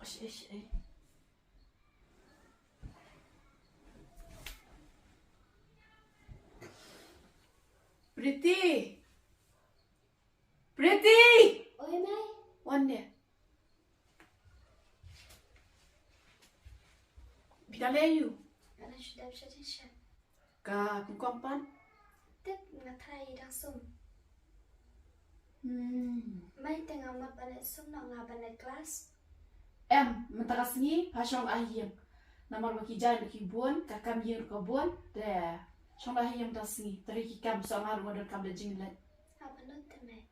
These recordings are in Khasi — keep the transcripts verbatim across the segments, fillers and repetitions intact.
Eish, eish, eish. Pretty. Pretty. Oi, Mei. Wan de. Phi dang leh aiu? Nga dang shu dep sha jingshet. Ka kongkong pat? Tip, nga tharai i dang sum. Hmm. Mei, te nga mut ban leit sum noh, nga ban leit klas. Em, mynta ka sngi pha shong ha ïing. Namar ba ki jaiñ ruh ki bun, ka kam ïing ruh ka bun. Te shong ha ïing mynta ka sngi, trei ki kam, soh nga ruh nga donkam da jingleit. Haba nud te, Mei.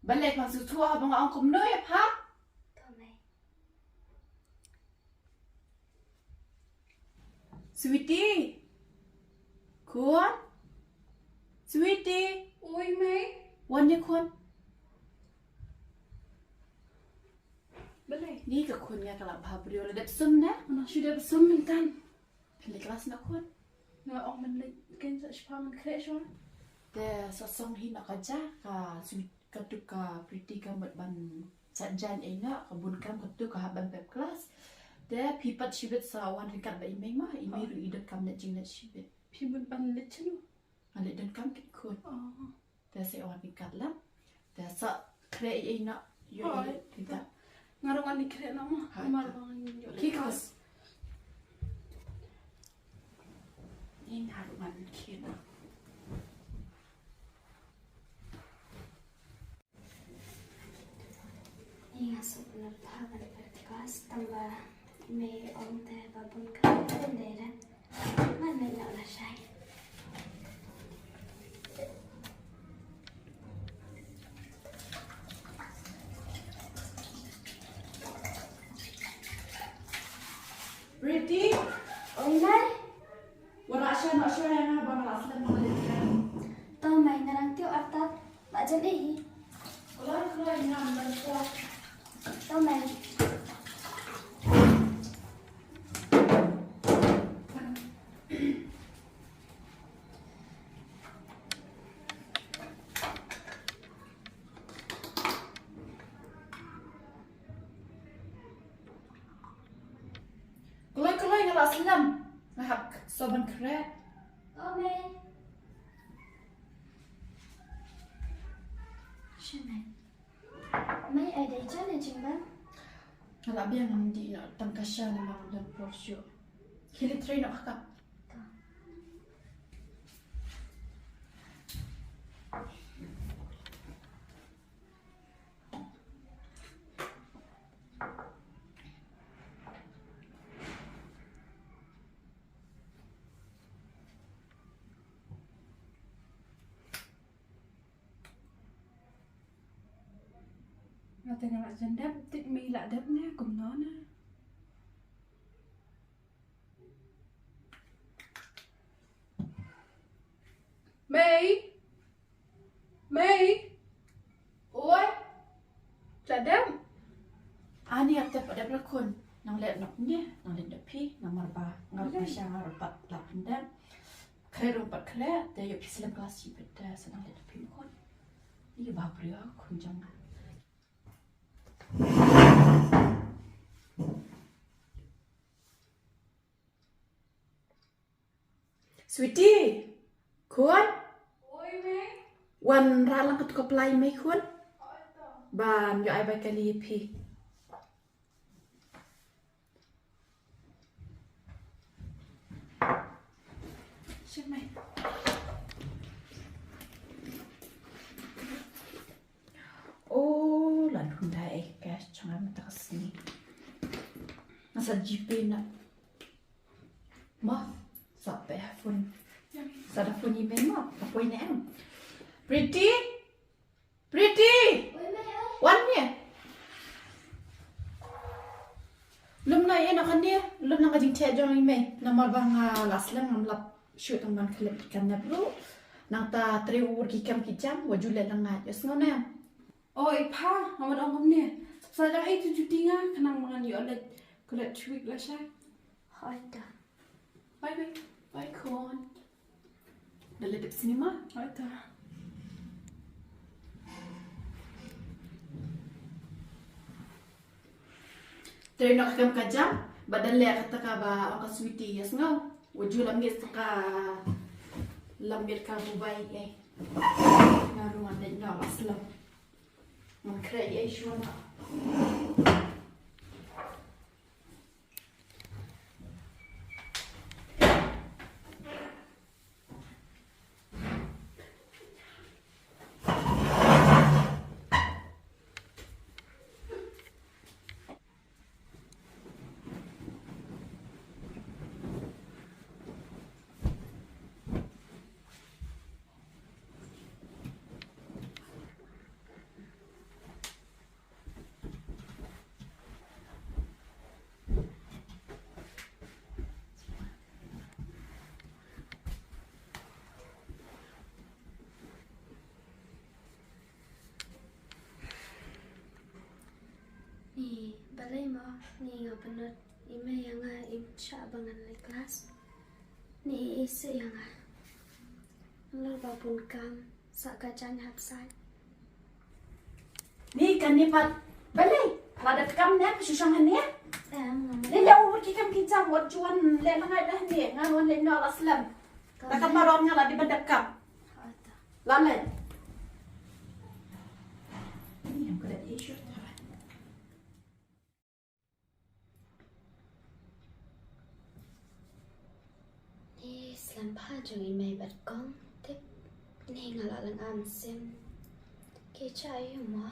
Balei phan sngewthuh haba nga ong kumno ïa pha? To, Mei. Sweetie. Khun. Sweetie. Oi, Mei. Wan ïa khun. Balei? Ni ka khun nga ka la bha briew, la dep sum ne? Nga shu dep sum mynta. Phi leit klas ne khun? Nga ong mynta kein sa shipang khreh shuwa. Te sa song hi na ka ja ka sweet, katu ka Pretty ka mut ban sa jan ei na ka bun kam, katu ka hap ban pep klas. Te phi pat shibit sa wan ryngkat bad i Mei ma, i Mei ruh i donkam leit jingleit shibit. Phi mut ban leit shano? Nga leit donkam kit khun. Oh. Te sa wan ryngkat la. Te sa khreh ei na. Ïoh ei ryngkat. Nga ruh ngan leit khreh na ma. Ha, namar ba ngan ïoh leit klas. Ing haru man kina. Ing asu benar tahan berkas tambah me om teh babun kan dera. Mana nak lah syai. Pretty. Oi, Mei. Wat rah sha noh sha ïa nga ba nga la slem ma leit. To, Mei, nga dang tip artat. Ba jan eh hi. Kloi kloi ngam ban kloi. To, Mei. Kloi kloi nga la slem. Nga hap soh ban khreh. Oh, Mei. Shu, Mei. Mei, ai dei jan ne jingbam. Nga la biang ngam dih noh tang ka sha namar ngam don por shuh. Khie leit trei noh ha ka. Nga te nga la jan dep, te Mei la dep ne kumno ne? Mei. Mei. Oi. Phi la dep? Ani, nga te pat dep la khun. Nang leit noh ne, nang leit da phi, namar ba nga ruh sha nga ruh pat la pyndep. Khreh ruh pat khreh, te ïoh phi slem klas shibit te sa nang leit da phi ma khun. Ïa ba briew khun jong nga. Sweetie, khun? Oi, Mei. Wan rah lang katu ka pla i Mei khun. Oi, to. Ban ïoh ai bai kali ïa phi. Shen, Mei. Oh, la lum da ei ka jong nga mynta ka sngi. Nga sa GPay na. Ma, sa peh ha phone. Sa da phone i Mei ma, ka poi ne em. Pretty? Pretty! Wan ne. Lum na ïa na kane, lum na ka jingthiah jong i Mei. Namar ba nga la slem ngam lap shuh tang ban khlem ki kam na bru. Nangta trei ur ki kam ki jam, wa ju leh la nga ïohsngew ne. O i pha, nga wan ong kumne. Sa jang ei tu juti nga, khnang ba ngan ïoh leit college week la sha. Hoi ta. Bye bye. Bye khun. Da leit dep cinema. Hoi ta. Trei noh ka kam ka jam, ba dang leh kata kaba ong ka Sweety, ïa sngew. Wat ju lam ngeit sa ka lam ngeit ka mobile eh. Nga ruh ngan leit noh la slem. Ngan khreh ei shuwa noh. Ni, balei mo, ni nga pynlut, i mei ïa nga im shah ba ngan leit klas. Ni, i seh ïa nga. Nalor ba bun kam, sa ka jaiñ hap sait. Ni kane pat, balei? Lada kam ne, ka shu shong hangne? Em, nga. Lei leh wat ki kam ki jam, wat ju wan leh lyngngai hangne, ngan wan leit noh la slem. Ka. Da ka maron nga la dei ban dep kam. Ata. Lam leh. Ni, ym ka dei issue ta. Ni slem bha jong i mei bad kong, tip. Ni nga la lynga mynsiem. Ki jia aïu mo?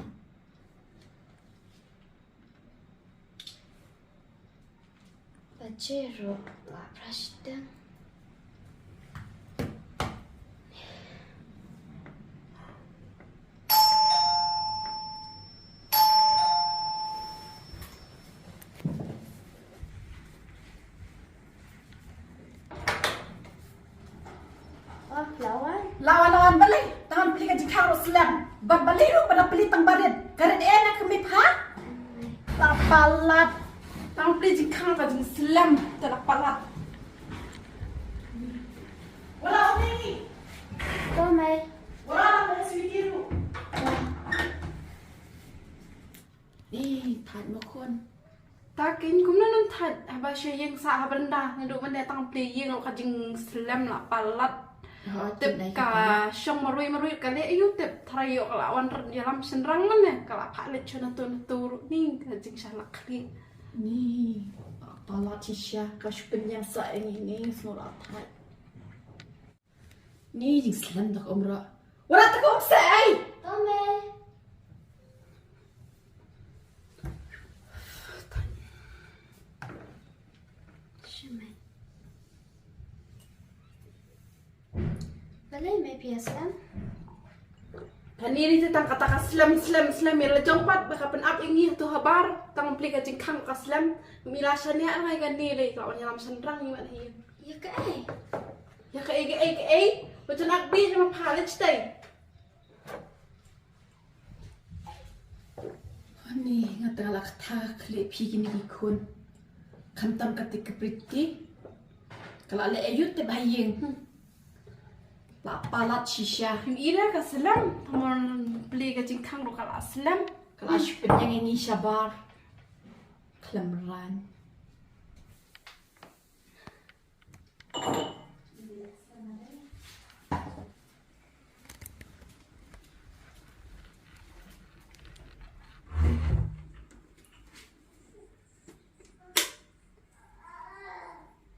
Ba jia ruh la brush dang. Oh, la wan. La wan, la wan, balei? Tang ban plie ka jingkhang ruh slem. Ba balei ruh ba la plie tang ba rit. Ka rit eh na ka mei pha? La palat. Tang ban plie jingkhang ka jingslem. Te la palat. Wala wan ni. To mei. Wala wan ni, Sweety ruh. Ni, thait mo khun. Ta kin kumno nang thait, haba shu ïeng sah ha baranda, naduh mynne tang plie ïeng ka jingslem la palat. Ha, tip tip dei ka kita. Shong marwei marwei ka leh aïu tip, tharai ïoh ka la wan ïalam shynrang mynne, ka la phah leit sha nato nato ruh ni, ka jingshah la khlieh. Ni, palat shisha, ka shu pynïeng sah ïa ngi ni, sngew la thait. Ni jingslem da ka um ruh. Wala ta ka um seh ei. To mei. Shi mei. Balei mei phi ïa slem? Kane lei te tang kata ka slem, slem, slem ïa la jong pat ba ka pynap ïa ngi ha tu habar, tang plie ka jingkhang ka slem, mi la shaniah ngai kane lei ka wan ïalam shynrang ngi wan hi. Ïa kaei? Ïa kaei, kaei, kaei? Ba jan ak bi ma pha leit shatei. Ani, nga tang la kata khlieh phi kine ki khun. Khamtam kata ka Pretty. Ka la leh aïu tip ha ïing. Hmm. La palat shisha. Ym ira ka slem. Tang ban plie ka jingkhang ruh ka la slem. Ka la shu pynïeng ïa ngi shabar. Khlem rang.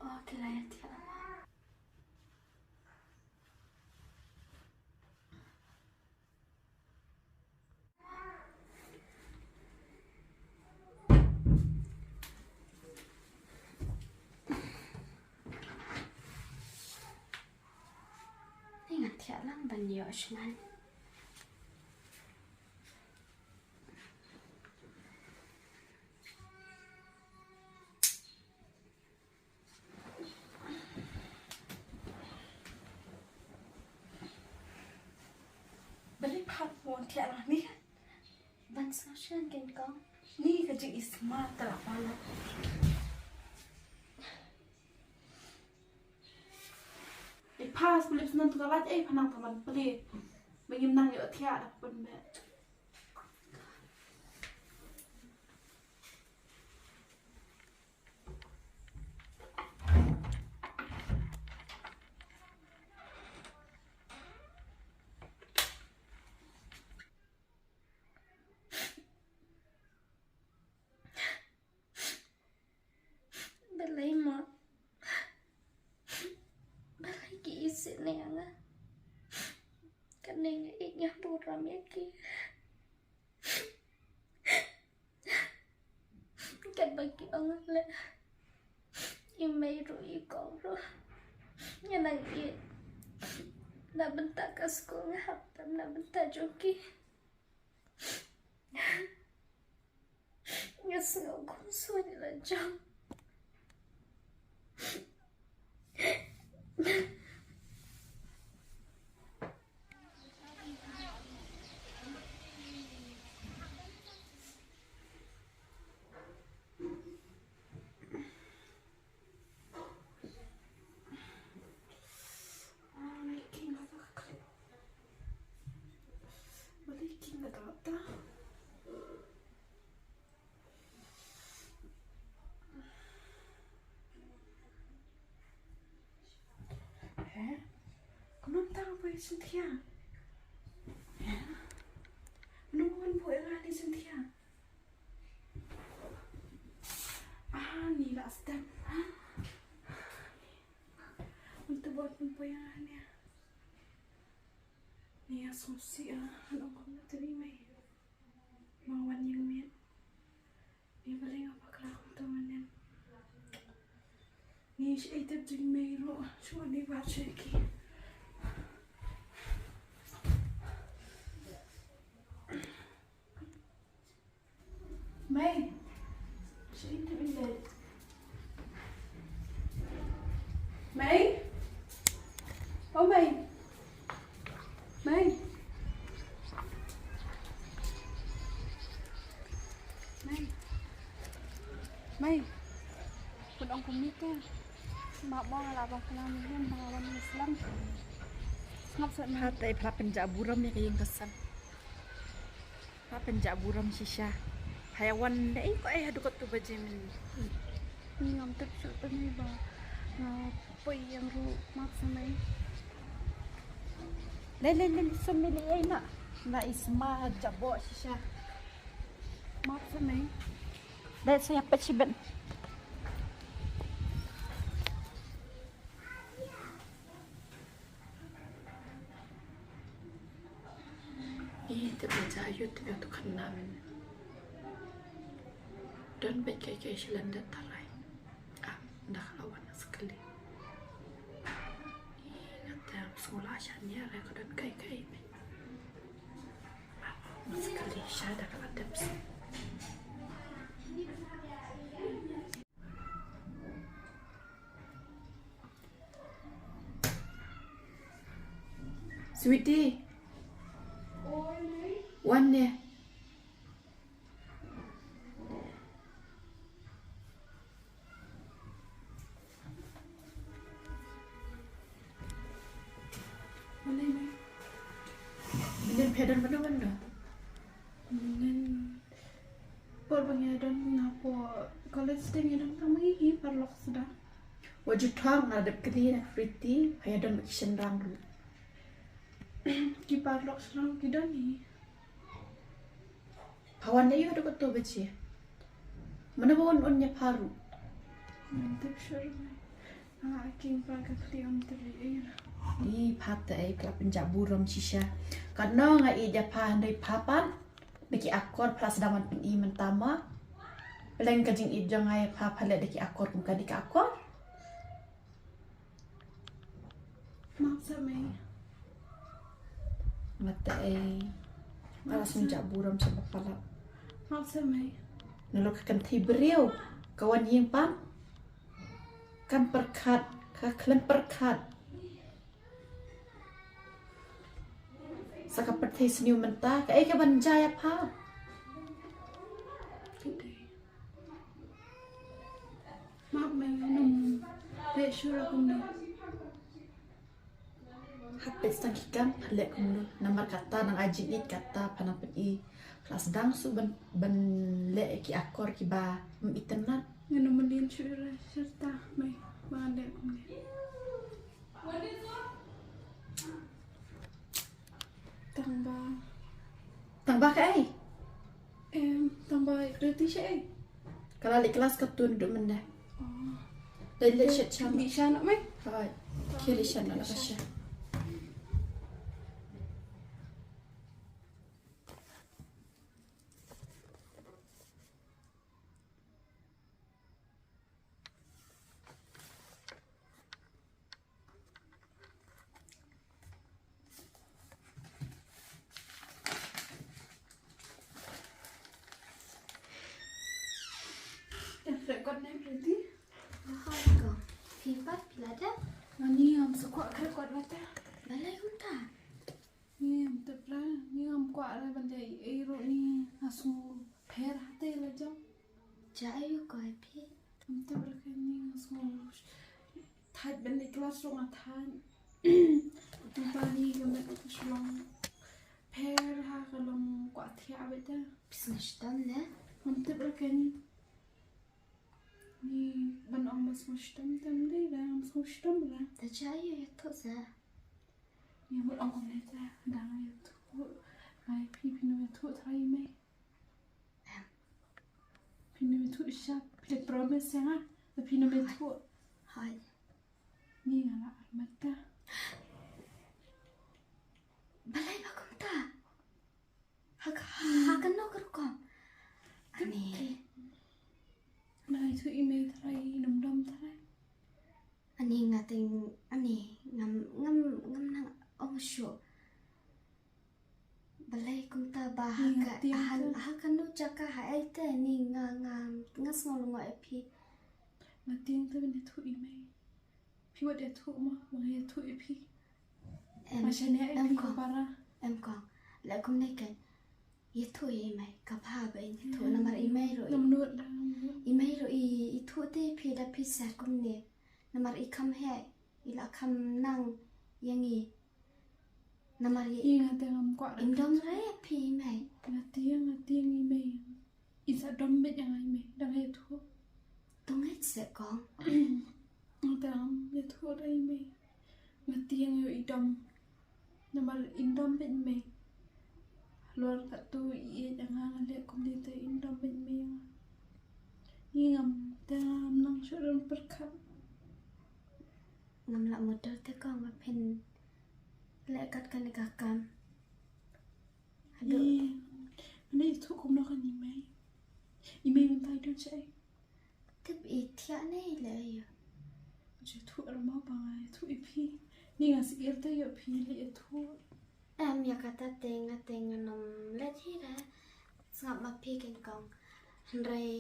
Oh, ki la ïa thiah. Ni nga thiah lang ban ïoh shngain. Balei pha wan thiah lang ni? Ban sngew shen ken kong. Ni ka jingisma tara pala. I pha skulip snan tu ka lait ei pha nang taman pli. Ba ngim nang ïoh thiah da pynbeh. ïa ki. Katba ki ong leh, i mei ruh i kong ruh, ngi nang ïeit na bynta ka skul, nga hap tam na bynta jong ki. Nga sngew kumsuin la jong. He? Kumno mynta nga poi Synthia? He? Kumno wan poi nga ni Synthia? Ah, ni la step. Ah. Mynta bad poi nga ni. Ni a sngewsih ah, nong kumno te ni mei. Ma wan ïeng miet. Ni balei nga bakla kumta mynnin. Ni shaei tip jingmei ruh, shu ni ba shaei ki. Mei. Shaei tip jingmei. Mei. O Mei. Mei. Mei. Mei. Pun ong kumne te. Ma mo nga la ba kena mihim ba wan Islam. Ngap sat Mei. Hatai pla pynjah burom ïa ka ïing ka sem. Ba pynjah burom shisha. Haya wan dei ko ai haduh katto baje mynnin. Ngam tip shuh te Mei ba nga poi ïeng ruh, map sa Mei. Le le le sum mili ai na. Na isma jaboh shisha. Map sa Mei. Le sa ïa pet shibit. Ih, tip ba ja ïa u tip ïa u tu khynnah mynnin. Don beit kai kai sha lyndet tharai. Ah, ynda ka la wan na skali. Ih, nga tip sngewlah sha nia re ka don kai kai beit. Ah, na skali sha da ka la dep. Sweetie. Wan ne. Mynnin phi don mano mano? Mynnin por ba ngi don na por college te ngi don tang ma ngi hi paralok sdang. Wat ju thang na dep kti na Pretty, ha ïa don ma ki shynrang ruh. Ki paralok shynrang ki don hi. Pha wan ïa u da kato baje. Mano ba wan un ïa pha ruh. Ngam tip shuh ruh. Nga king pa ka kti ym tip ïa. Ni pha te ai pla pynjah burom shisha. Katno nga ïeit ïa pha hynrei pha pat. Da ki akor pha la sdang ban pyni mynta ma. Pyleng ka jingïeit jong nga ïa pha pha leh da ki akor kum kane ka akor. Map sa mei. Nga te ei. Nga la sngewjah burom sha ba palat. Map sa mei. Nalor ka kynthei briew ka wan ïing pan. Kan pyrkhat, ka khlem pyrkhat. Sa ka pyrthei sniew mynta, kaei kaban jia ïa pha. Map mei, num leh shuh kumne. Hap peit tang ki kam, leh kumno. Namar kata nang ai jingïeit kata pha nang pyni. Pha la sdang shuh ban, ban leh ki akor kiba ym itynnat. Ngan ym mlien shuh ïa la shuh ta mei, ba ngan leh kumne. Tang ba. Tang ba kaei? Em, tang ba Riti shaei? Ka la leit klas katto naduh mynne. Oh. Leit leit shet shan. Leit shan noh mei? Hooid. Khie leit shan noh la ka sha. Te kot ne Priti? Aha ko. Phi pat phi la dep? Ani ngam sa kwah kre kot la te. Balei kumta? Ni ngam tip re, ni ngam kwah re ban dei ei ruh ni nga sngew pher ha te la jong. Ja aïu ko phi? Ngam tip re ke ni nga sngew. Thait ban dei klas ruh nga thait. Kumta ni ka met ka shlong. Pher ha ka long kwah thiah beit te. Phi sngewshitom ne? Ngam tip re ke ni. Ni ban ong ba sngewshitom te ym dei re, ngam sngewshitom re. Te ja aïu ïathuh sa. Ni ban ong kumne te, dang ïathuh. Ai phi phin ïathuh trai mei. Em. Phin ïathuh sha, phi promise ïa nga. Phin ïathuh. Hai. Ni nga la armat ta. Balei ba kumta? Ha ka, ha kano ka rukom? Ani. Nga ïathuh i mei trai, i dom dom trai. Ani nga teng, ani ngam, ngam, ngam nang ong shuh. Balei kumta ba ha ka, ha, ha kano jaka ha ei te ni nga, nga, nga sngew lyngngoh ïa phi. Nga tieng te ban ïathuh i mei. Phi wat ïathuh mo, ba nga ïathuh ïa phi. Em, em kong. Em kong. Leh kumne kein. Ïathuh ïa i mei, ka bha ba in ïathuh namar i mei ruh. Ngam nud, ngam nud. I mei ruh i, i thuh te phi da phi sah kumne. Namar i kham heh, i la kham nang ïa ngi. Namar i nga te ngam kwah. Im dom re phi i mei. Nga tieng, nga tieng i mei. I sa dom beit ïa nga i mei, dang ïathuh. To ngeit seh kong. Nga te ngam ïathuh re i mei. Nga tieng ïoh i dom. Namar i dom beit i mei. Halor katto i ïeit ïa nga nga leh kumne te i dom beit i mei ïa nga. Ngi ngam te ngam nang shuh don pyrkhat. Ngam lah mutdur te kong ba phin leh kat kane ka kam. Haduh. Ïa, mane ïathuh kumno kan i mei. I mei mynta i don shaei. Tip i thiah ne i leh aïu. Ïathuh armo ba nga ïathuh ïa phi. Ni nga sngewthuh ïa phi leh ïathuh. Em ïa kata te nga te ngan ym leh hi re. Sngap ma phi kein kong. Hynrei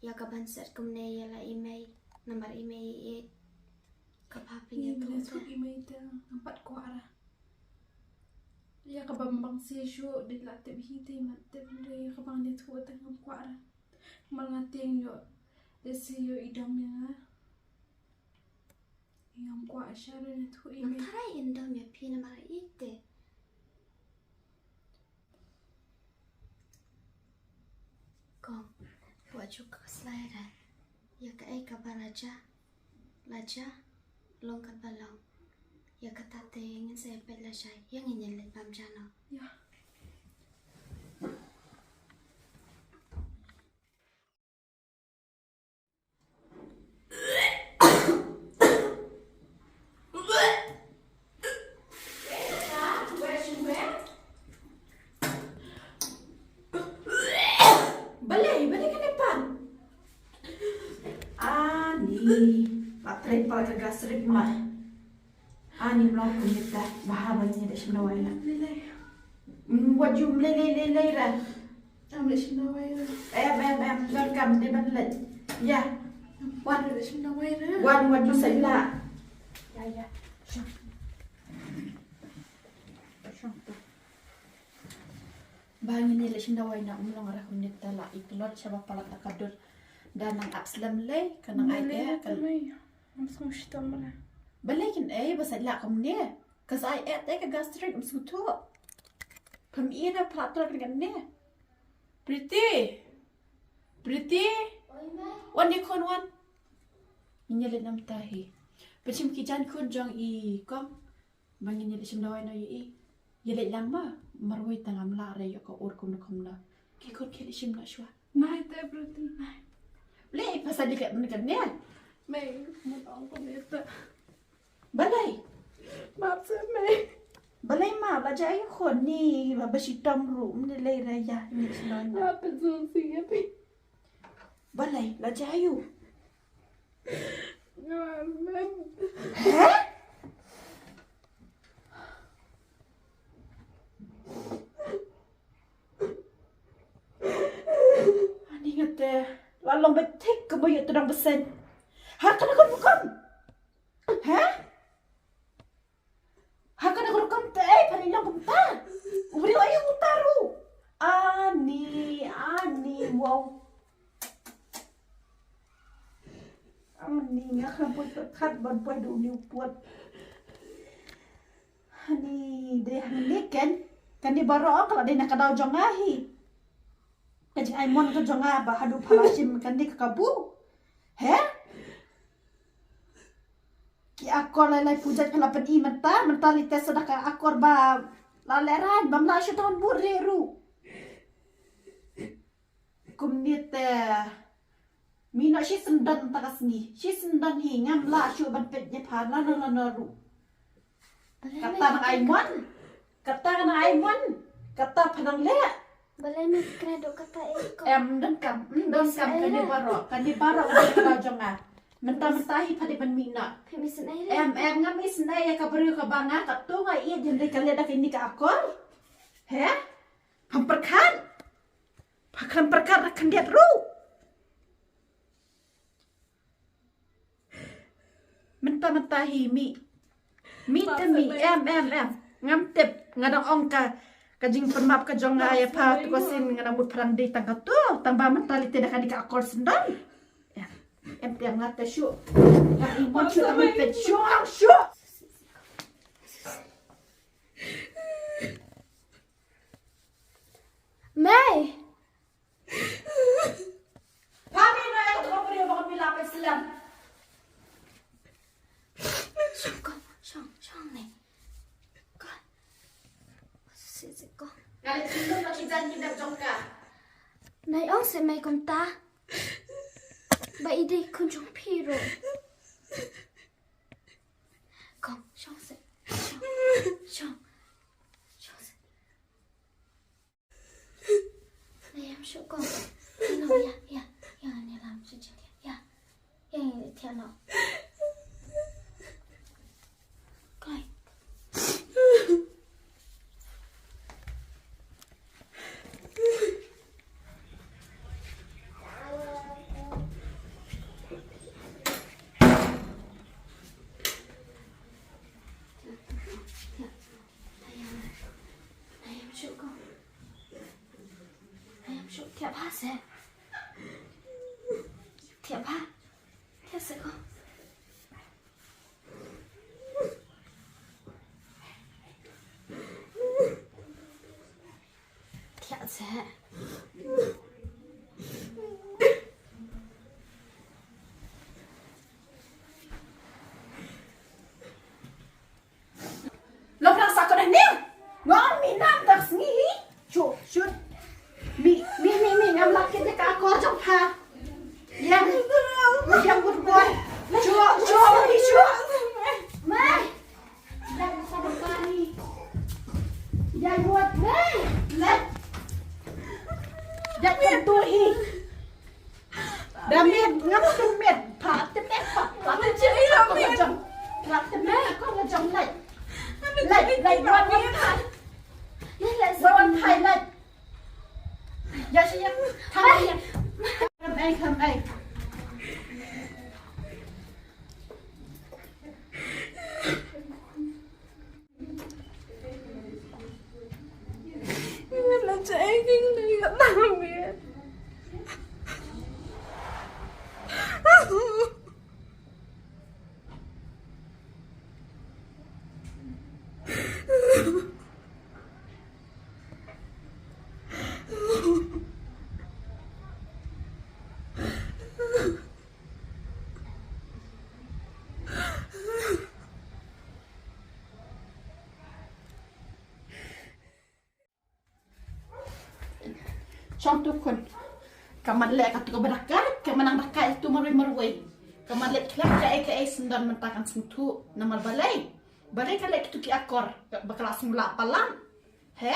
ïa ka ban set kumne ïa la i mei. Namar i mei i ïeit. Ka bha phi ïathuh te. I mei te ngam pat kwah re. Ïa ka bym bang shisha dei la tip hi te mat tip hynrei ïa ka bang ïathuh te ngam kwah re. Namar nga tieng ïoh, lehse ïoh i dom ïa nga. Ngam kwah shisha re ïathuh i mei. Ngam tharai in dom ïa phi namar i te. Kong, wat ju khuslai re. Ïa kaei kaba la jia, la jia, long katba long. Ïa kata te ngin sa ïa peit lashai, ïa ngin ïa leit bam ja noh. Ïa. Balei, balei kane pat? Ani, la trei pat ka gas rik ma. Ani mlong kumne te, bha ba ngi leit shim dawai la. Lei lei. Mm, wat ju lei lei lei lei ra. Am leit shim dawai ra. Em em em, donkam te ban leit. Ïa. Wan leit shim dawai ra. Wan, wat ju sa la. Ïa ïa. Shong. Shong tu. Ba ngin ïa leit shim dawai na mlong ra kumne te la i klot shaba palat ta ka dur. Da nang ap slem lei, ka nang ai lei, eh, ka lei. Ngam sngewshitom re. Balei kin ei ba sa la kumne. Ka sa ai eh te ka gastric, ngam sngewthuh. Pham i na phra tra kane. Priti. Priti. Wan ïa khun wan. Ngin ïa leit namar ta hi. Pynshim ki jaiñ khun jong i kong. Ba ngin ïa leit shim dawai noh ïa i. Ïa leit lang ba marwei tang ngam lah re ïoh ka ur kumno kumno. Ki khun ki leit shim noh shuwa. Nai te Priti nai. Lei pasa di kat mene kat ne. Mei, mut ong kumne te. Balei? Map se mei. Balei map, la jia ïa khun ni ba ba shitom ruh mene lei re ïa ni shilon. Map pe zung si ïa pi. Balei, la jia ïa u. He? Ani nga te Ba long ba thik ka ba ïoh tdong bseiñ. Ha kane ka rukom. Ha? Ha kane ka rukom te ei pha ni long kumta. U briew ayu uta ruh. Ani, ani, wow. Ani, nga khlem poi pyrkhat ban poi da u New Port. Ani, dei hangne ken. Kane baroh ka la dei na ka daw jong nga hi. Ka jingai mon ka jong nga ba haduh pha la shim kane ka kabu. He? Ki akor lai lai pujat pha la pyni mynta, mynta lei te sa da ka akor ba la lehraiñ, bym lah shuh tang bud re ruh. Kumne te, mih noh shisyndon mynta ka sngi, shisyndon hi, ngam lah shuh ban peit ïa pha lano lano ruh. Kata nang ai mon. Kata nang ai mon. Kata pha nang leh. Balei me kren dok kata eh ko? Em, donkam, em, donkam kane baroh. Kane baroh ka dei ka daw jong nga. Mynta mynta hi pha dei ban mih noh. Phi mih sngewsih. Em, em, ngam mih sngewsih ïa ka briew kaba nga katto nga ïeit, ïa lei ka leh da kane ka akor. He? Pham pyrkhat. Pha khlem pyrkhat da khyndiat ruh. Mynta mynta hi mih. Mih te mih, em, em, em. Ngam tip, nga dang ong ka, ka jingpynmap ka jong nga ïa pha tu ka sien nga dang mut pha dang dei tang katto, tang ba mynta lei te da kane ka akor syndon. Em, em te nga te shuh. Nga i mon shuh, nga te shuh, shuh. Mei. Pha mih noh ïa ka tu ka briew ba ka mih la peit slem. Shong ko, shong, shong ne. Ko. Si si ko. Nga leh khyndiat la ki jaiñ ki dep jong ka. Nai ong se mei kumta. Ba i dei khun jong phi ruh. Ko, shong se. Shong. Shong. Shong se. Nai ïam shuh ko. Nai ïam, ïa, ïa, ïa, nai ïam shuh jin ïa, ïa, ïa, ïa, ïa, no. Kai. Nai ïam, nai ïam shuh ko. Nai ïam shuh, thiah bha se. Thiah bha. Thiah se ko. Thiah se. Lo plang sa ko dah ni. Ngom minam tak sngi. Shu, shu. Mi, mi, mi, mi, ngam lap kit ka akor jong pha. Yang, yang good boy. Shu, shu, mi, shu. Mai. Yang sama kali. Yang buat, mai. Let. Yang tentu hi. Da miet, ngam tu miet, pha te miet, pha, pha te miet, pha te miet, pha te miet, pha te miet, pha te miet. Lai, lai, wan, wan, pha. Wan, wan, pha, lai. Ya, shi, ya, pha, ya. Kham ai, kham ai. Shong tu khun. Ka man leh ka tu ka ba da kat, ka man nang da kat tu marwei marwei. Ka man leh khlem kaei kaei syndon mynta kan sngewthuh namar balei. Balei ka leh kitu ki akor ba ka la sngewlah palat. He?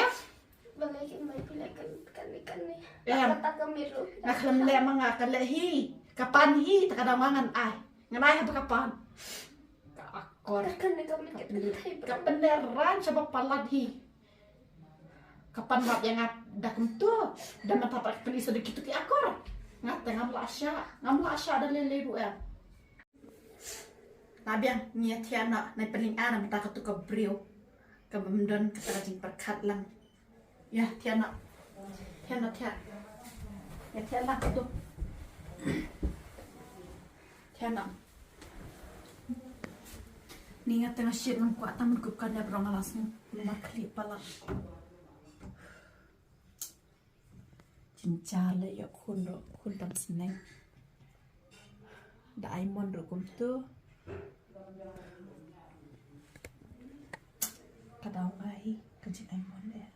Balei ki mai phi leh kan, kan, kan ni. Em. Kata ka miru. Nga khlem leh ma nga ka leh hi. Ka pan hi, ta ka daw nga ngan ai. Ngan ai haba ka pan. Ka akor. Ka kan ni ka mit ka thai bra. Ka pynlehrain shaba palat hi. Ka pan bad ïa nga da kumtu. Da mynta pat ka pynlehrain sa da kitu ki akor. Nga te Ngam lah shah, ngam lah shah da lei lei ruh em. Lah biang, ngi ïa thiah noh, nai pynlyngngoh na bynta katu ka briew. Ka bym don kata ka jingpyrkhat lang. Ïa thiah noh. Thiah noh thiah. Ïa thiah lah katu. Thiah noh. Ni nga tang shit ngam kwah tang mynkup kane ba rong nga la sngew. Nga khlieh palat. Jynjar leh ïa khun ruh, khun tam sneng. Da ai mon ruh kumtu. Ka daw ngai ka jing ai mon eh.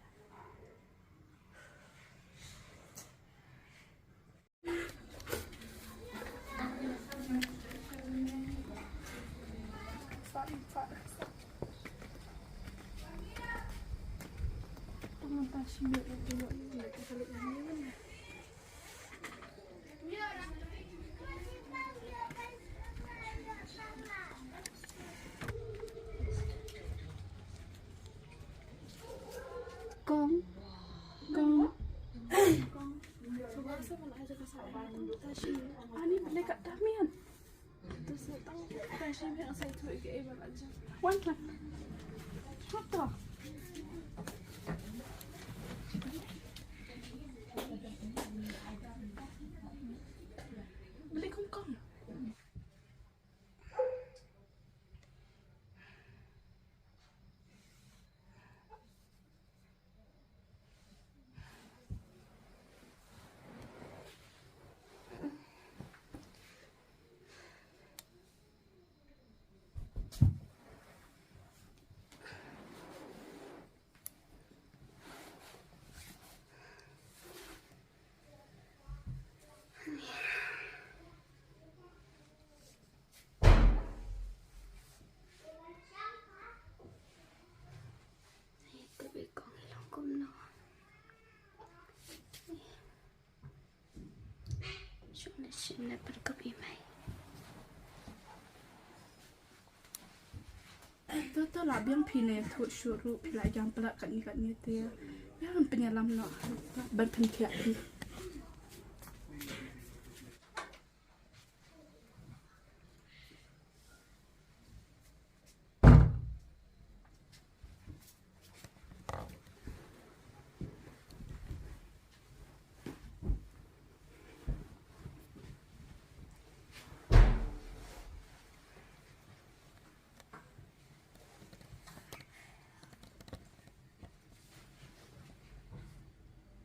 Kong. Kong. Ani beli kat Damian. Terus datang, tang shi biang sa itu ke ibarat aja. Wan kan. Hata. Beli kong kong. Shong ne shin ne pyrkhat i mei. To to la biang phi ne thut shuh ruh phi la jam pla kat ni kat ni te. Ïa ban pynïalam noh ban pynthiah phi.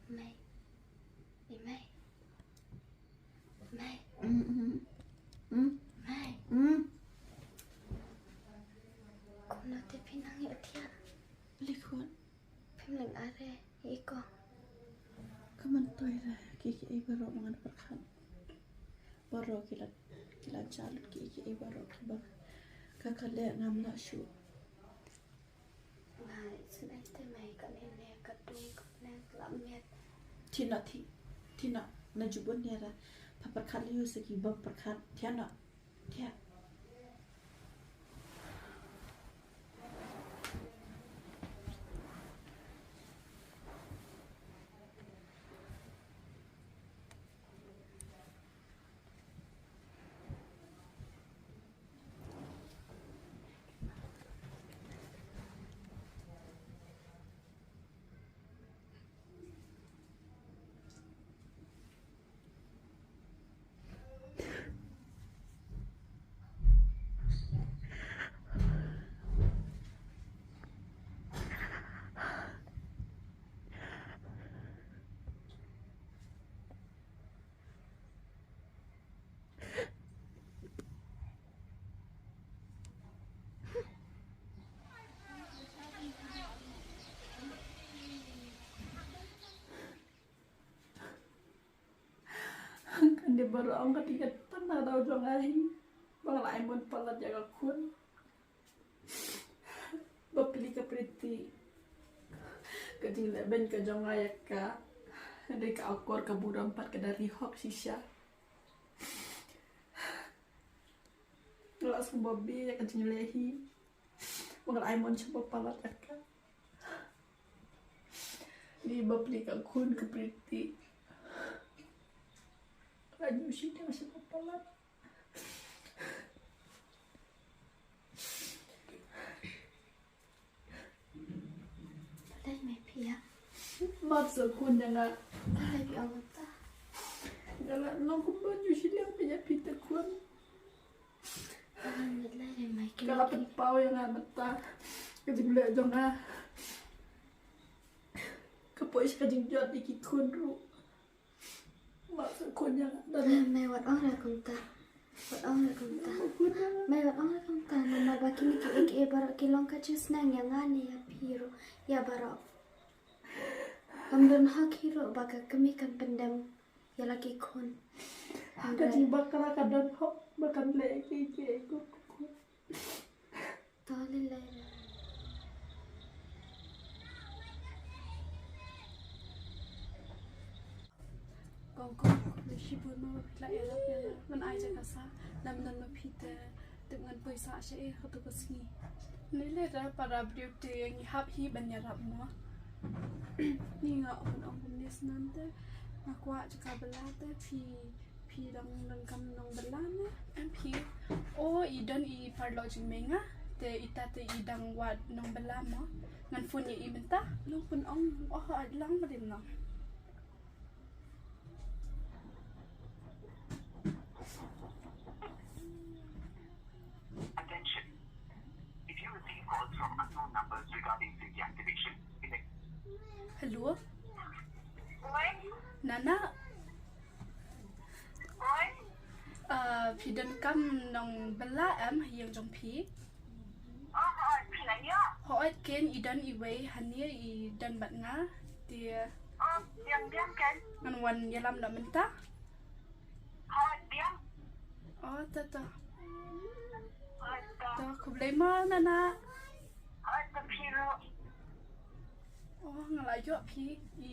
Mei. I mei. Mei. Mm, mm. Mm. Mei. Mm. Kumno te phi nang ïohthiah? Beli khun. Phim lyngngoh re ïa i kong. Ka myntoi re kiei kiei baroh ba ngan pyrkhat. Baroh ki la, ki la jah lut kiei kiei baroh kiba ka ka leh ngam lah shuh. Nga isynei te mei kane ne ka dum kane ka la miet. Thina thi, thina na jubun ne ra. Pha pyrkhat lei ïa u sa ki bym pyrkhat. Thina. Thia. Kan dei baroh ong ka dei ka tang na daw jong nga hi. Ba nga la ai mon palat ïa ka khun. Bapli ka Priti. Ka jingleh beiñ ka jong nga ïa ka. Dei ka akor ka burom pat ka da ri hok shisha. Nga la sngewbha bha ïa ka jingleh hi. Ba nga la ai mon sngewbha palat ïa ka. Ni bapli ka khun ka Priti. Ka nyushi te ka shim palat. Dei me phi ïa. Mat sa khun ïa nga. Dei phi ong ta. Nga la long kumba nyushi lem phi ïa phi te khun. Dei me ka la pynpaw ïa nga mynta. Ka jingleh jong nga. Ka poi sha ka jingjot ïa ki khun ruh. Mat sa khun ïa nga. Me wat ong re kumta. Wat ong re kumta. Me wat ong re kumta. Namar ba kine kiei kiei baroh ki long ka jingsneng ïa nga ne ïa phi ruh ïa baroh. Kam don hok hi ruh ba ka kmie kan pyndem ïa la ki khun. Ka jingbakla ka don hok ba kan leh kiei kiei kum ka khun. To lei lei. Kong kong, khublei shibun mo ba phi la ïarap ïa nga. Ngan ai jaka sah, lada ym don ma phi te tip ngan poi sah shaei ha kato ka sngi. Lei lei da, para briew te ngi hap hi ban ïarap mo. Ni nga ong ong kumne snan te nga kwah jaka bylla te phi Phi dang donkam nongbylla ne? Em phi. O, i don i paralok jingmei nga. Te ita te i dang wad nongbylla mo. Ngan phone ïa i mynta. Long pynong. O, hooid lang ma dim lang. Attention. If you receive calls from unknown numbers regarding SIM deactivation, connect. Hello. Oi. Nana. Oi. Ah, phi donkam nongbylla em ha ïing jong phi? Oh, hooid, phi la ïoh? Hooid ken, i don iwei hangne i don bad nga. Te. Oh, biang biang ken. Ngan wan ïalam noh mynta. Hooid, biang. Oh, to to. Hooid, to. To, khublei mo Nana. Hooid, to phi ruh. Oh, nga la ïoh phi, i,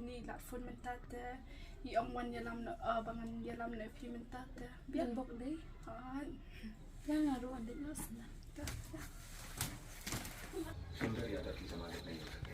ni la phone mynta te, i ong wan ïalam noh, ah, ba ngan ïalam noh phi mynta te. Biang bok dei. Ah. Biang nga ruh wan dei noh sna. Ka, ka. सुंदर यादव की जमानत नहीं हो सकती।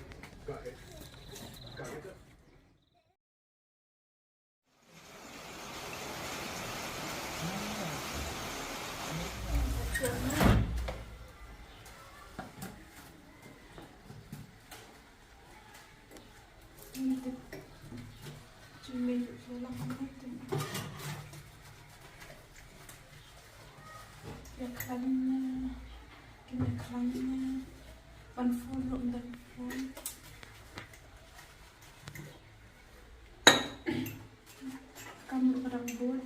Kam ruh ka dang bun.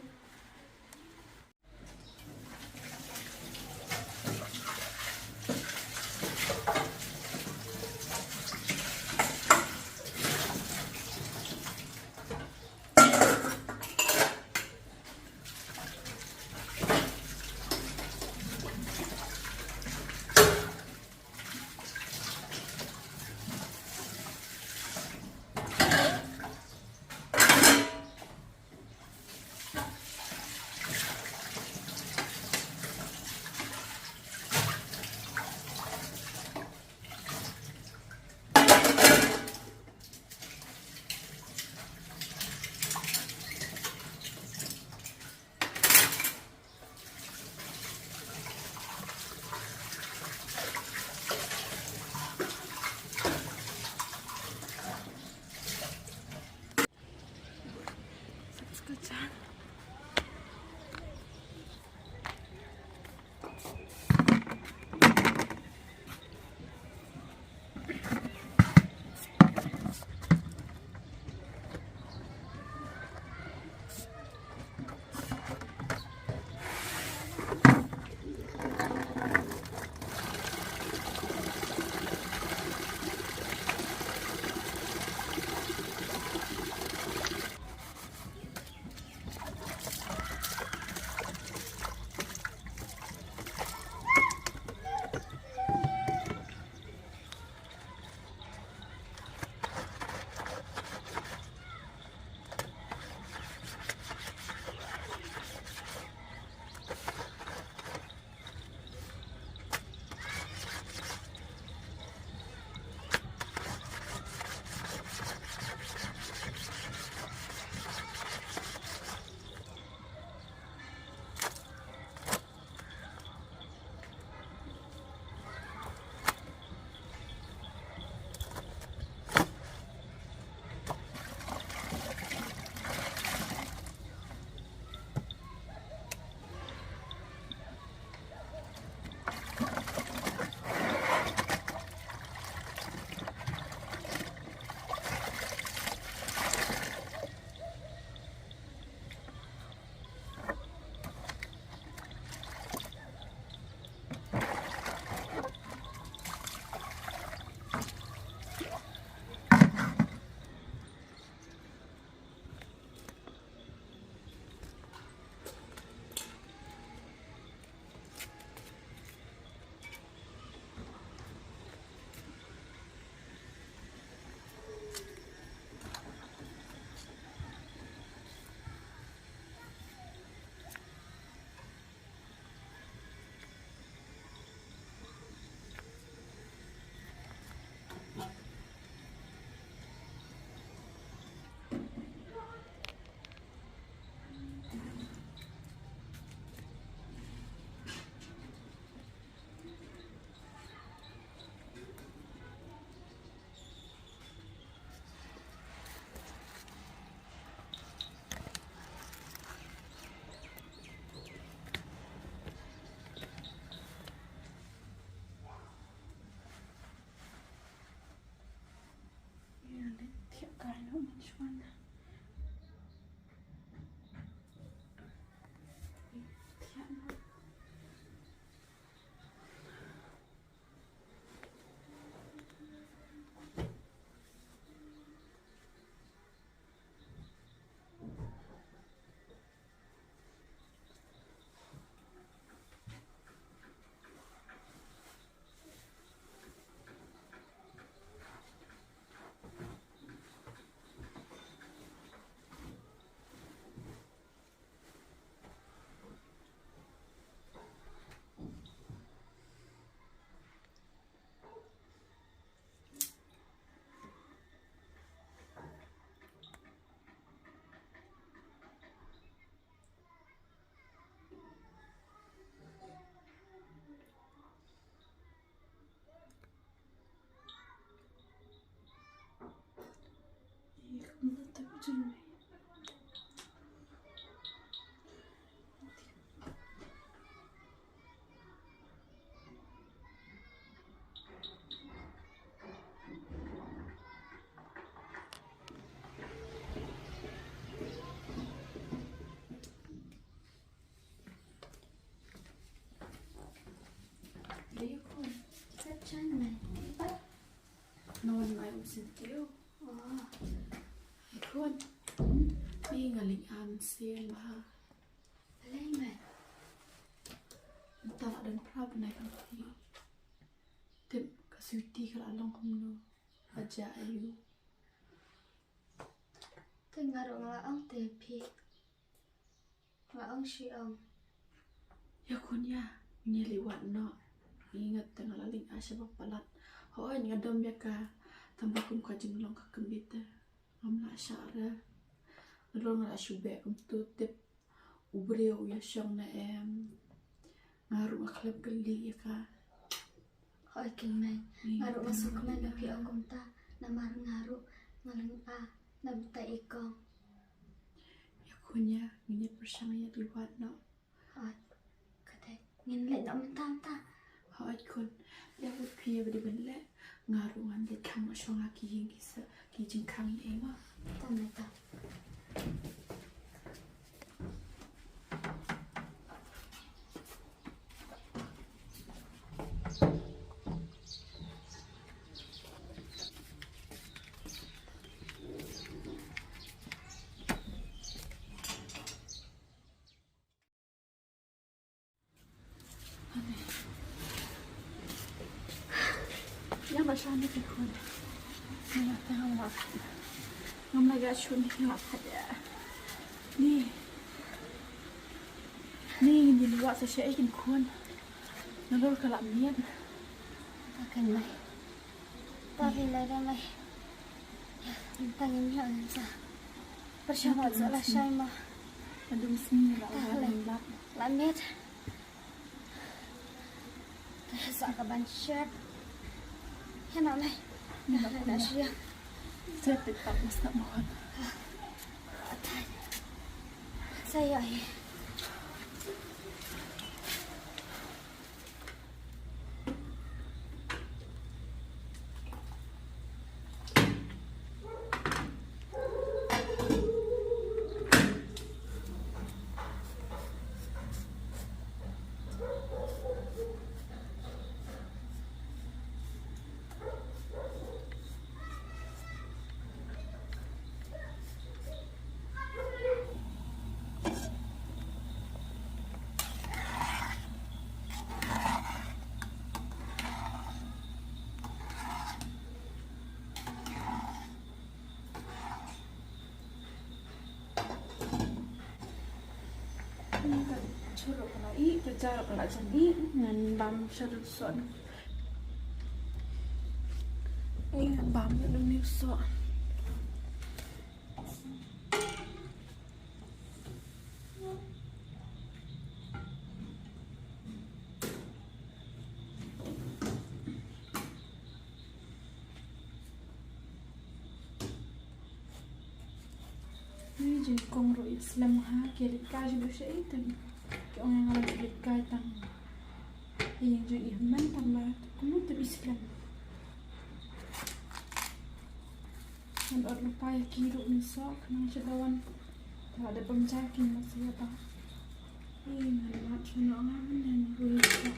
Dei khun. Ka jan me. Ba. No one mai um sin tiu. Oh. Khun. Ni nga ling am sin ba. Lei me. Nta la don prab na kan ti. Tip ka suti ka la long kumno. Aja ayu. Te nga ruh nga ong te phi. Nga ong shi ong. Ïa khun ïa, ngi li wat noh. Ngi ngat te nga la ling a sha ba palat. Hooid nga dom ïa ka. Tang ba kum ka jinglong ka kynbit te. Ngam lah shah re. Nalor nga la shu beh kumtu tip. U briew u ïa shong ne em. Nga ruh nga khlem kylli ïa ka. Hooid kynmaw. Nga ruh nga sngewkmen ba phi ong kumta. Namar nga ruh nga lynga na bynta i kong. Ïa khun ïa, ngin ïa pyrshang ïa li wat noh. Hooid. Ka dei ngin leit noh mynta mynta. Hooid khun. Ïa wat phi ïa ba dei ban leh. Nga ruh ngan leit khang noh shuwa ki ïing ki sa ki jingkhang ïa i ma. Tang mynta. Ïa ba sha ni ki khun. Ïa ba tang ba. Ngam la ga shun ni la pha ya. Ni. Ni ni wa sa sha ikin khun. Nalor ka la miet. Akan mai. Ta hi lai da mai. Ta ngin ïa ngan sa. Pyrshang wat sa la shai ma. Adum sngi la la la. La miet. Ta sa ka ban shet. Hena lai. Hena shia. Sa tik tak mas tak mohon. Sa ya hi. Ka churuk ka la ih, ka jaruk ka la jan ih, ngan bam sha dum soh. Ngan bam sha dum soh. Ni jingkong ruh ïa slem ha, ki leit kai jingkong sha ïa, ki ong ïa nga la leit kai tang. Ïa jong i hynmen tang ba kumno te i slem. Ngan ot lypa ïa ki ruh mynsoh khnang sha dawan. Te lada bam ja ki ma sia ba. Ïa ngan mat sha noh nga mynne ruh ïa soh.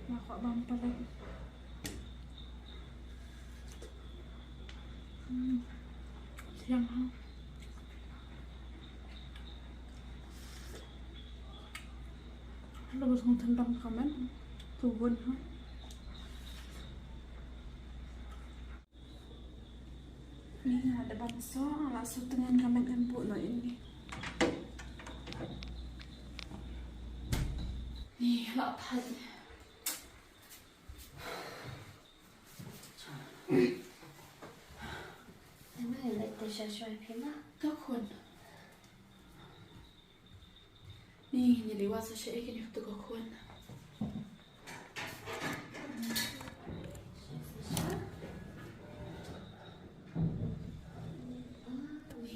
Nga kwah bam palat. Hmm. Siang ha. Lo bos ngam tendang kamen. Tubun ha. Ni nga da bam soh, nga la soh tyngan ka met ngan buh noh ïa ini. Ni la phai. Ema ïa leit te sha shuwa phi ma. To khun. Ni, ngi li wan sa sha ïa kine ki tu ka khun. Ni,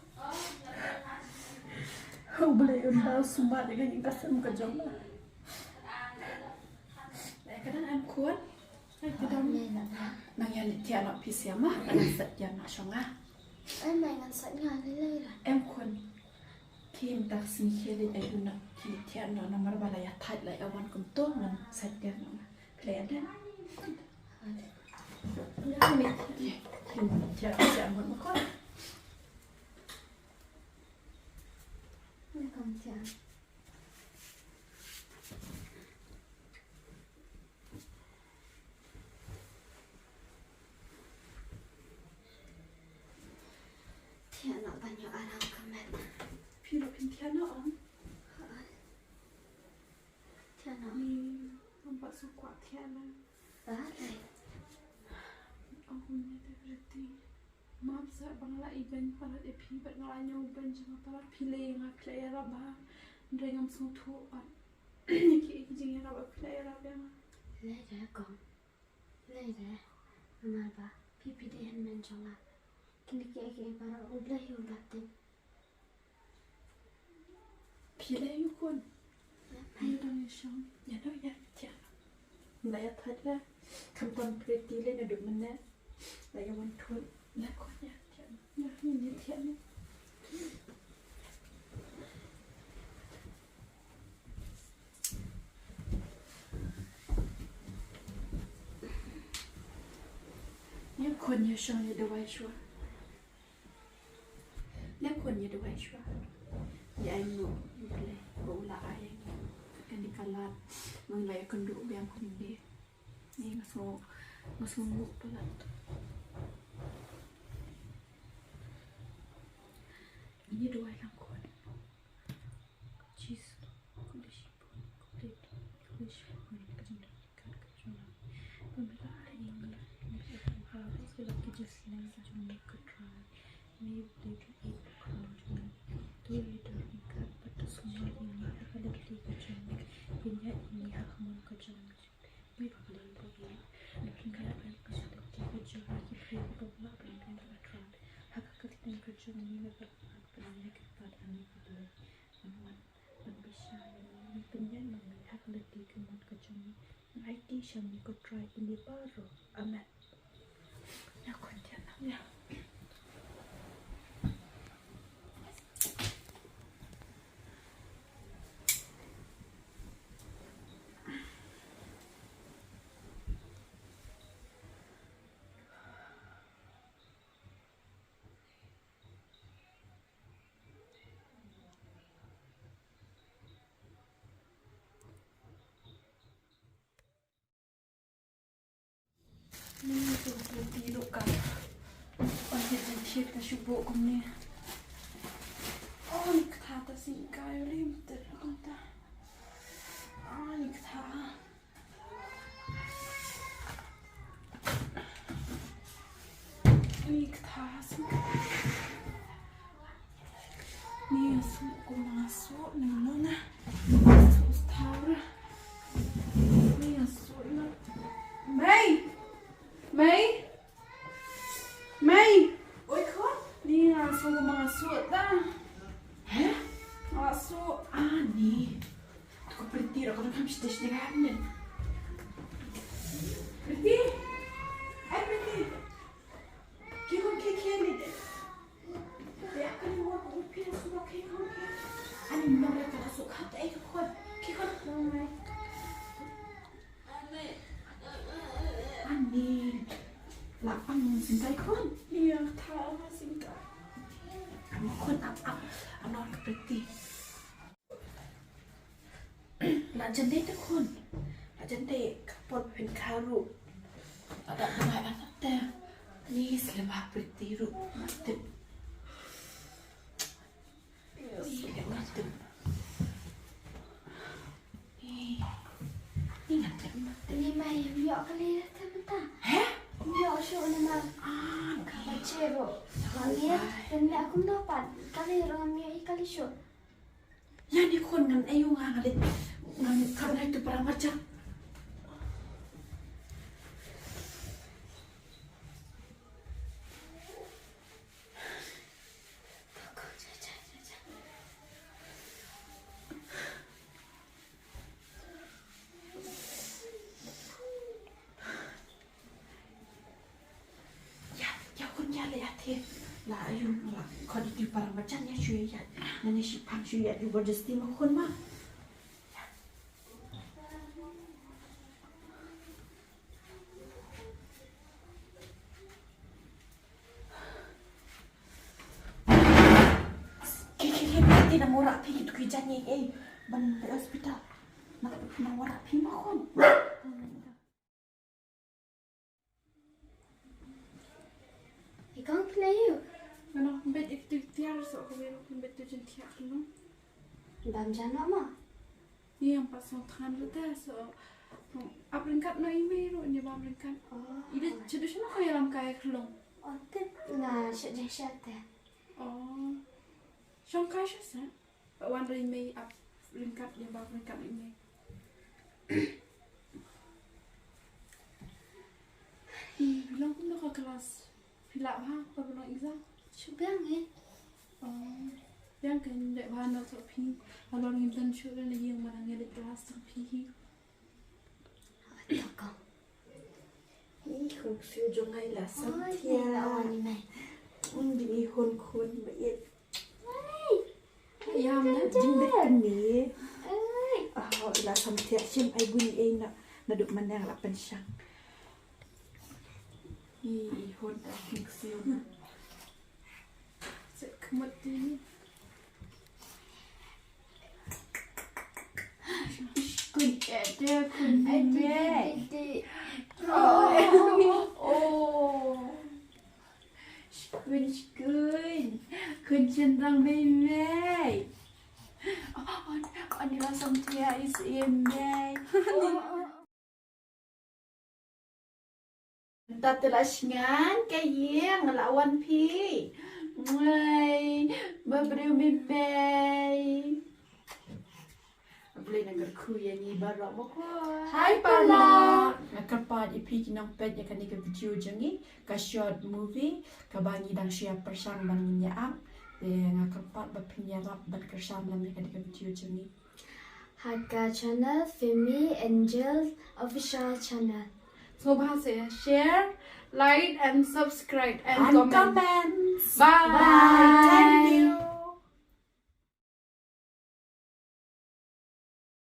U Blei un da sumar ïa ka jingkasem ka jong nga. Ka dang em khun. Ka dang. Nang ïa leit thiah noh phi sha ma, ka dang set ïa nga shong nga. Em, ngan set nga lei lei la. Em khun. Ki mynta ka sngi khie leit ayu na ki thiah noh namar ba la ïa thait la ïa wan kumto ngan sa thiah noh. Phi la ïa dep. Ki thiah thiah mon ma khun. Welcome thiah. Thiah noh ban ïoh aram ka met. Phi ruh phin thiah noh ong. Thiah noh. Ni ngam pat sngewkwah thiah noh. Balei? Ong kumne te Priti. Map sa ba nga la ibeiñ palat ïa phi bad nga la ñiew beiñ jong nga palat phi leh ïa nga phi la ïarap bha. Hynrei ngam sngewthuh pat ïa kiei ki jingïarap ba phi la ïarap ïa nga. Lei de kong. Lei de. Namar ba phi phi dei hynmen jong nga. Kine kiei kiei baroh U Blei hi u la tip. Phi leh ïa u khun. Ïa phi. Ïa dang ïa shong. Ïa dang ïa thiah. La ïa thait la. Khamtam Priti leh naduh mynne. La ïa wan thut. La khun ïa thiah. Ïa ïa thiah. Ïa khun ïa shong ïa dawai shuwa. Leh khun ïa dawai shuwa. Ïa ai nguh ïa U Blei ba u la ai ïa ngi kane ka lad. Ngi la ïakynduh biang kumne. Ngi nga sngew nga sngew nguh palat. Ïa dawai lang khun. Jesu, khublei shibun, khublei, khublei shibun, ka jingdon ka jong ngi. Ba me la ai ïa ngi, me la ai ïa ngi, ka jong ngi, ka Trai. Me Blei, to ïeit ka jong ngi. To ïeit ka jong ngi, bad to sumar ïa ngi ha ka lynti ka jong ngi. Pynïaid ïa ngi ha ka mon ka jong ngi. Me Blei, to ïeit, me pynïaid ïa ngi ha ka lynti ka jong ngi. Ki briew kiba lah ban pynïaid ïa ka Trai. Ha ka kyrteng ka jong ngi, me la ai ïa ngi ka pat ha ngi ka Blei. Amen. Ban bishar ïa ngi, ban pynïaid ïa ngi ha ka lynti ka mon ka jong ngi. Ngi aiti sha me ko Trai ïa ngi baroh. Amen. Ïa khun thiah noh ïa. Ni tu tu ti lu ka. Oi, ni tu ti ta shu bu kum ni. Oh, ni kata ta sing kai lim ter kata. Ah, ni kata. Ni kata sing. Ni sing ko masuk ni mana? Masuk setara. Ni masuk ni. Mei. Mei. Mei. Oi ko. Ni masuk ko masuk dah. Heh? Masuk. Ah, ni. Ko Priti ro ko kam stage ni kan. Priti. Ai Priti. Ki khun khie khie ni de. Te a kane wat u phi na suba khie khun khie. Ani nong re ka la suk khat ai ka khun. Khie khun. Ani. La pang sing kai khun. Ïa tha ma sing kai. Am khun ap ap. Am nor ka Priti. La jan dei te khun. La jan dei ka pot phin kha ruh. La da ngai an te. Ni slem ha Priti ruh. Mat tip. Ni le mat tip. Ni. Ni mat tip mat tip. Ni mai ym ïoh kali te mynta. Heh? Ym ïoh shuh namar. Ah, ka ba che ruh. Ngan ïa, ngan ïa kumno pat. Kali ruh ngam ïoh i kali shuh. Ïa ni khun ngan ayu nga ngan leit ngan kap ngai tu para marjan. Khot ïa ki para marjan ïa shu ïaid. Nane shi pan shu ïaid jubor justi ma khun ma. Ki ki ki ki nang wanrah phi ki tu ki jan ïa ei ban leit hospital. Nang nang wanrah phi ma khun. I kong phi la ïoh. Nga nang beit ïa ki tu ki tiar so ka wei ruh beit tu jingthiah ka long. Bam jan ma. Ïa, ym pat sngewthan ruh te, so, ap ryngkat noh i mei ruh, ïa bam ryngkat. Oh. I dei, sha dei shano ka ïalam kai khlong? Oh, te, nga sha dei sha te. Oh. Shong kai sha sa? Ba wan ri mei ap ryngkat, ïa bam ryngkat i mei. I, long kumno ka klas? Phi lah bha, ba long exam? Shu biang eh. Oh, biang kan dei bha na to phi. Halor ngin tan shu na ïing mana ngi dei klas tang phi hi. Ato ko. Ih, khun ksiu jong ngai la sam. Oi, thia. Ni la wan ni mai. Un di ni hun khun ba it. Oi. Ïam na jing bet ni. Oi. Ah, la sam thia shim ai bun ei na. Na duk manang la penshang. Ih, hun ta khun ksiu. Sek khmut ni. Kun ete kun mei. Oh. Kun kun. Kun chen rang mei mei. Oh, oh, oh, ni la sam tia is in mei. Oh, oh. Tata la shngan ka ïing la wan phi. Ngai, ba briew mei mei. Blei na kyrkhu ïa ngi baroh ma ko. Hai pala. Nga kyrpad ïa phi ki nongpeit ïa kane ka video jong ngi, ka short movie kaba ngi dang shu ïa pyrshang ban ngin ïa ap. Te nga kyrpad ba phin ïarap ban kyrshan lem ïa kane ka video jong ngi. Ha ka channel Fimi Angel Official Channel. Sngewbha sa share, like and subscribe and comment. Bye. Bye. Thank you.